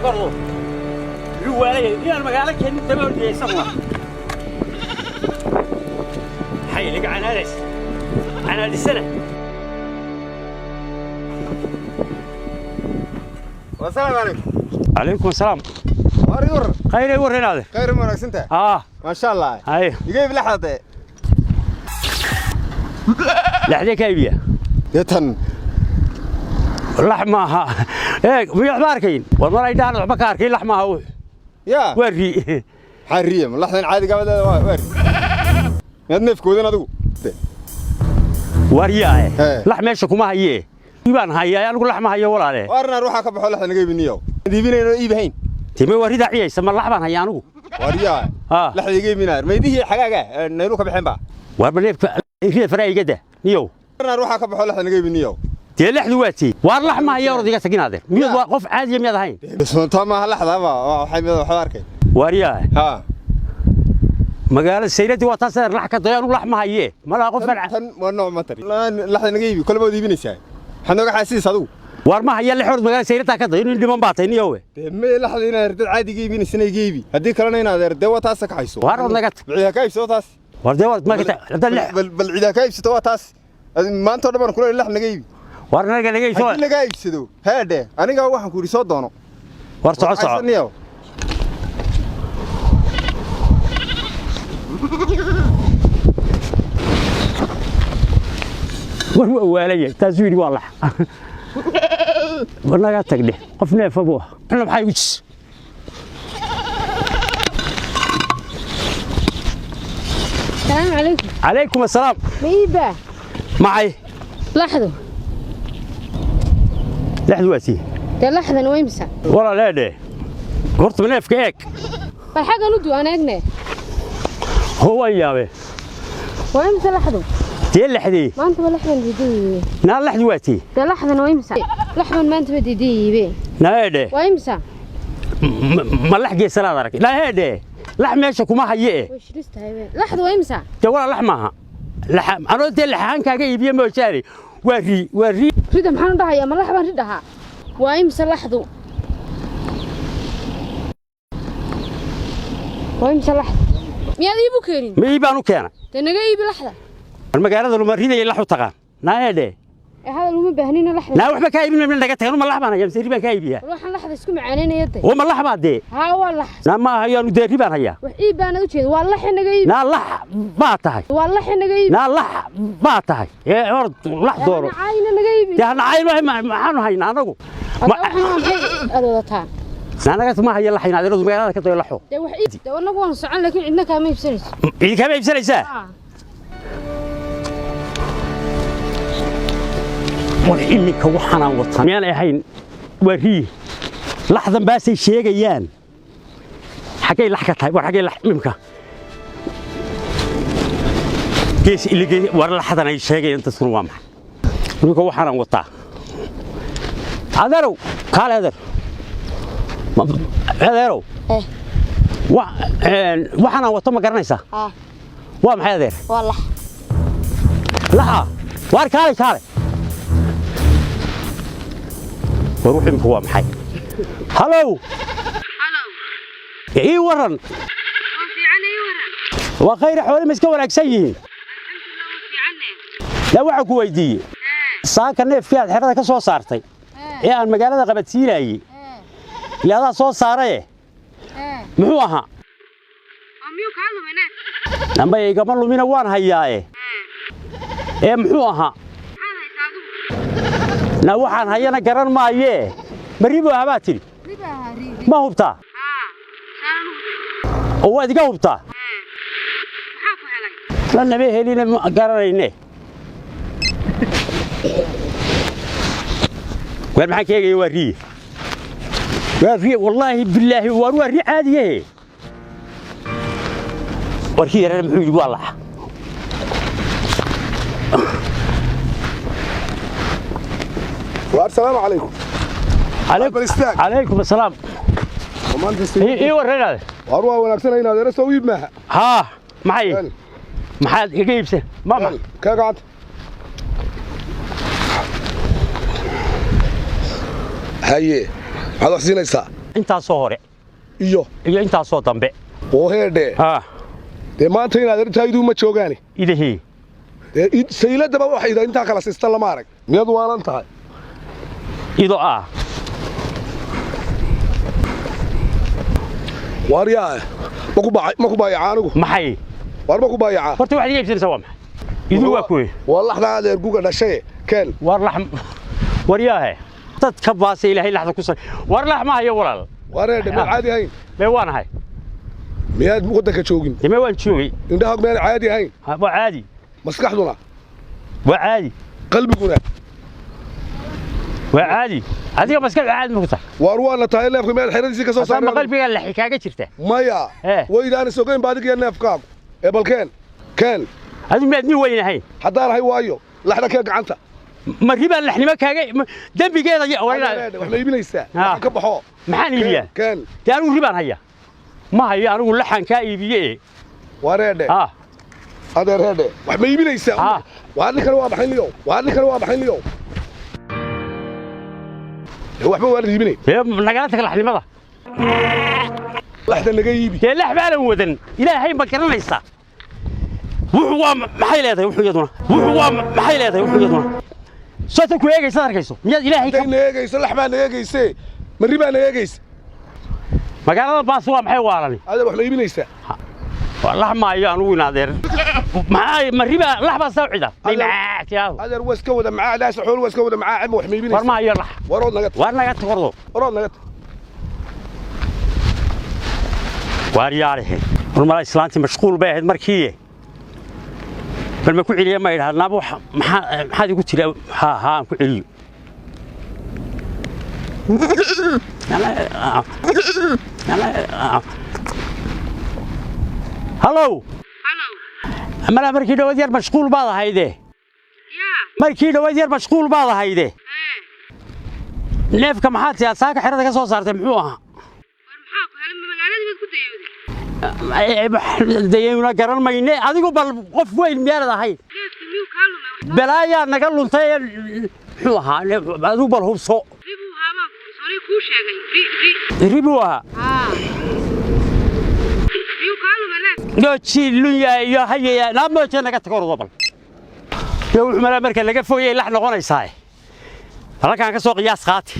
Tagardo yuu waalaya inaan magaalo keenin daba ordiyay isaguna. Maxay inaga canaadays canaadisana? Wasalaamu calaykum. Calaykum asalaam. Waar yur. Khayr ay warreenaade. Khayr ma wanaagsantahay? Aa. Maasha Allah. Hay. Iga iib laxda. Laxdee ka iibiya? Dee tan. Lax maaha. Eeg, miya waxba arkayn? War mar ay dhahaan waxba ka arkayn, lax maaha wuxu. Yaa. Waa ri. Maxaa riya? Ma laxdan caadiga ah waa waar. Miyaad neefkoodan adigu? Waryaahe. Hee. Lax meesha kuma hayee. Baan hayaa anigu, lax ma hayo walaale. Waarna ruuxa ka baxo laxda naga iibiniyow. Iibinayno iibahayn. Time waa ridaa ciyaysa, ma lax baan hayaa anigu? Waaryaa. Haa. Laxda iga iibinaar. Maydihii xagaaga naylu ka baxeen ba. Waar neefka rida faraa iga dah niyow. Waarna ruuxa ka baxo laxda naga iibiniyow. Dee laxdu waa tii. Waar lax ma hayo, orod iga tagin adeer. Miyaad waa qof caadiya miyaad ahayn? Soonta maaha laxda ba waxay mid waxba arkay. Waaryaa. Haa. Magaalada sayladii waa taas adeer, lax ka dayo, anigu lax ma hayee. Malaha qof baan tan waa nooc ma tari. Laxda naga iibi kolba waad iibinaysaa. Maxaad nooga xaasiis adigu? Waar ma haya lix, orod magaalada sayladaa ka dayo, nin dhiman baa tahay niyowe. Dee ma laxda inaad dad caadiga iibinaysana iga iibi. Haddii kalena inaad dee waa taas ka hayso. Waar orod naga tag. Bal ciidaa ka iibsato taas. Waar dee war ma ka hadda lix. Bal ciidaa ka iibsato waa taas. Maanta oo dhan baan kula lax naga iibi. Waar naga naga iibso. Haddii lagaa iibsado heedhe aniga waxaan ku yidhi soo doono. Waar soco soco. Haysan niyow. War waa waalaya, taasuu yidhi waa lax. War naga tag dheh, qof neefa buu ahaa. Xuna maxaa igu jis? السلام عليكم. Calaykum assalaam. ميبا. Maxay? لحظة. Lexdu waa tii. ده لحظة ويمسا. Walaaleedhe, horta neefka eeg. فالحاجة ندو أنا أجنى. Hoo waan yaabe. ويمسا لحظة. Dee lexdii. ما أنت لحظة دي. Naa lexdu waa tii. ده لحظة ويمسا لحظة ما أنت بدي دي بي. Naa eedhe. ويمسا. Ma lax geesanaad arag? Naa eedhe, lax meesha kuma haye eh. وش لسه هاي لحظة ويمسا. Dee walaa lax maaha. Lax anoo dee laxahaan kaaga iibiye moojaane, waa rii, waa rii. ريدا محل ده يا ما لحظة ريدها ويمسا لحظة ويمسا لحظة يا ذي بكرين. Ma ii baan u keenay. ده نجيب لحظة. War magaalada luma ridaya lax u taqaan? Naa eedhe. هذا اللي مبهنين لحظة. Naa waxba kaa iibin mayno, naga tagin. Ma lax baan hayaa mise ri baan kaa iibiyaa? روح لحظة اسكو معانين يدي. Oo ma lax baa dee? ها والله. Naa ma hayo anu, dee ri baan hayaa. wax ii baan u jeedo waa lax inaga iib. Naa lax baa tahay. Waa lax inaga iib. Naa lax baa tahay ee orod lax dooro. Caayna naga iib. Dee hana cayn maxaanu haynaa anagu? Hadda waxaan waa maxay aad wadataa? Naa naga ma haya laxayn adeeradu, magaalada ka dayo laxo. Dee wax iib dee anagu waan socon laakiin cidna kaama iibsanayso. Cidi kaama iibsanaysaa. War iminka waxaanaan wataa miyaan ahayn? Waa rii, laxdan baasay sheegayaan. Xaggay lax ka tahay? War xaggay lax imika gees iligey? War laxdan ay sheegayaan dadkuna waa maxay iminka waxaanaan wataa? Adeerow, kaale adeer. Adeerow. Eh. Waxaanaan wato ma garanaysaa? اه. Waa maxay adeer? والله. Laxa. Waar kaalay, kaalay. War wuxuu imika waa maxay? Halow, ii waran. Waa khayr, xoole ma iska wanaagsan yihiin? La waxaan ku weydiiyey saaka neefkii aad xerada ka soo saartay ee aan magaalada qabadsiinayey, ila adaa soo saaraye, muxuu ahaa? Amba igama lumina, waan hayaaye ee muxuu ahaa? Na waxaan hayana garan maayee, berri buu ahaa baa tidhi. Ma hubtaa? Oo waad iga hubtaa? La nama helina, ma garanayne. Waar maxaan ka eegaya? Waa riye, waa riye, wallaahi bilaahi. Waar waa ri caadiyahe. Warkii yarana muxuu yidhi? Waa laxa. السلام عليكم. عليكم bal istaag. عليكم السلام. Maanta ii warranaade. Waar waa wanaagsan inaad adeer soo iib maaha. Haa, maxay? Yaani. Maxaad iga iibsan ma ma Ka gacanta. Haye, maxaad wax siinaysaa? Intaasoo hore iyo iyo intaasoo dambe. Oo heedhe. Ha. Dee maanta inaad intaa iduu ma joogaani. Idahii. Dee sayladaba wax ida intaa kala siista lama arag. Miyaad waalan tahay? Ido ah. Waar yaa, ma ku baayaca anigu? Maxay? Waar ma ku baayacaa? Horta waxaad iga iibsanaysaa waa maxay? Idu waa kuwe. Waa laxda adeer guga dhashay, keen. Waar lax, war yaahe, dadka baase Ilaahay laxda ku sar. War lax ma hayo, walaal. Waar heedhe, miyaad caadi ahayn? Mee waan ahay. Miyaad waddanka joogin? Dee mee waan joogay. Indhahaag miyaan caadi ahayn? Ha, waa caadi. Maskaxduna? Waa caadi. Qalbiguna? Waa caadi. Adiga maskaxdu caadi ma ku tahay? Waar waana tahay. Neefka miyaad xeradiisii ka soo Haddaan ma saareen? Qalbigaa laxi kaaga jirta? Maya. Eh. Waydaan is ogeyn ba adiga iyo neefkaagu ee balkeen keen. Adigu miyaad nin weyn ahayn? Haddaan ahay, waayo laxda kee gacanta. Ma ribaan laxnimo kaaga dembigeeda Adeer, wax ma iibinaysaa? Ah. Waxaan ka baxo. Maxaan iibiyaa? Keen. Dee anigu ribaan haya ma hayo, anigu laxan kaa iibiye e. Wareedhe. Ah. Adeer heedhe, wax ma iibinaysaa? Ah. Waa ninkani, waa baxay niyow, waa ninkani, waa baxay niyow. Dee waxba waa la iibinay. Dee nagala tag laxnimada. Laxda naga iibi. Dee lax baanan wadan, Ilaahay ma garanaysaa? Wuxuu waa maxay leedahay? Wuxuu iyaduna, wuxuu waa maxay leedahay? Wuxuu iyaduna soo ku eegaysa, arkayso miyaad Ilaahay ka Hadday na eegayso, lax baa na eegayse, marri baa na eegaysa. Magaalada baas waa maxay waalani? Adeer, wax ma iibinaysaa? Waa lax maayo anugu inaadeer. Maxaa ma riba lax baa soo cida? Adeer. Tiyaado. Adeer, waa iska wada macaa daas, xool waa iska wada macaa. Ma wax ma War iibinaysaa? maayo lax. Warood naga tag. Waar naga tag ordo. Warood naga tag. Waar yaarihe, war mala islaantii mashquul bay ahayd markii. Bal ma ku celiya? Ma idhaha naaba waxa maxaa maxaad igu tiri? Ha ha, aan ku celiyo. Hallow. Halow. Malaa markii dhawaad yar mashquul baad ahayde. Yaa. Markii dhawaad yar mashquul baad ahayde. Ee. Neefka maxaad tiyaa saaka xerada ka soo saartay, muxuu ahaa? War maxaa ku helay? Magaaladii baad ku dayowday? Dayayna garan mayne. Adigu bal qof weyn miyaanad ahayn? Neefkii miyuu kaa lumay? Balaayaa naga luntay ee muxuu ahaa? Adigu bal hubso. Ri buu ahaa baan soonii kuu sheegay, ri, ri. Ri buu ahaa. Haa, miyuu kaa lumay neef? Nooji lunya iyo hayaya naamooje naga tago ordo. Bal iyo wuxuu malaa marka laga fogayay lax noqonaysaa. Halkaan ka soo qiyaas qaati.